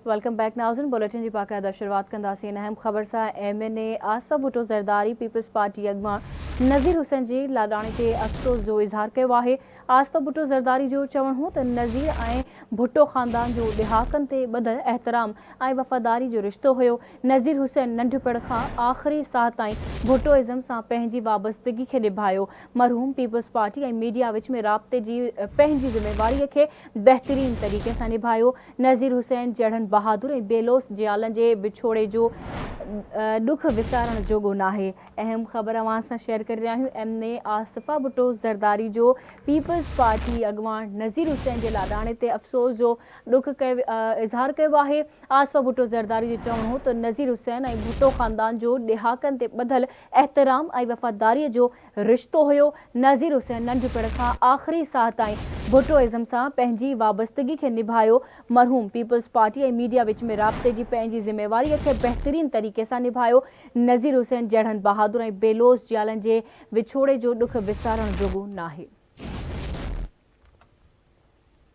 Welcome back ناظرين bulletin جي باقاعده شروعات ڪنداسين اهم خبر سان M N A Asifa Bhutto Zardari Peoples Party اڳواڻ نذير حسين جي لاڏاڻي تي افسوس جو اظهار ڪيو آهي آصفه ڀٽو زرداري جو چوڻ هو ته نذير ۽ ڀٽو خاندان جو ڏهاڪن تي ٻڌل احترام ۽ وفاداري جو رشتو هيو. نذير حسين ننڍپڻ کان آخري ساهه تائين ڀٽو ازم سان پنهنجي وابستگي کي نڀايو. مرحوم پيپلز پارٽي ۽ ميڊيا وچ ۾ رابطي جي پنهنجي ذميواري کي بهترين طريقي سان نڀايو. نذير حسين جهڙن بهادر ۽ بي لوث جيالن جي وڇوڙي جو ڏک وسارڻ جوڳو ناهي. اهم خبر اوهان سان شيئر ڪري رهيا آهيون ايم اين اي آصفه ڀٽو زرداري جو پيپلز پارٽي اڳواڻ نذير حسين جي لاڏاڻي تي افسوس جو ڏک اظهار ڪيو آهي آصفه ڀٽو زرداري جو چوڻ هو ته نذير حسين ۽ ڀٽو خاندان جو ڏهاڪن تي ٻڌل احترام ۽ وفاداري جو رشتو هيو نذير حسين ننڍپڻ کان آخري ساهه تائين ڀٽو ازم سان پنهنجي وابستگي کي نڀايو مرحوم پيپلز پارٽي ۽ ميڊيا وچ ۾ رابطي جي پنهنجي ذميواري کي بهترين طريقي سان نڀايو نذير حسين جهڙن بهادر ۽ بي لوث جيالن جي وڇوڙي جو ڏک وسارڻ جوڳو ناهي.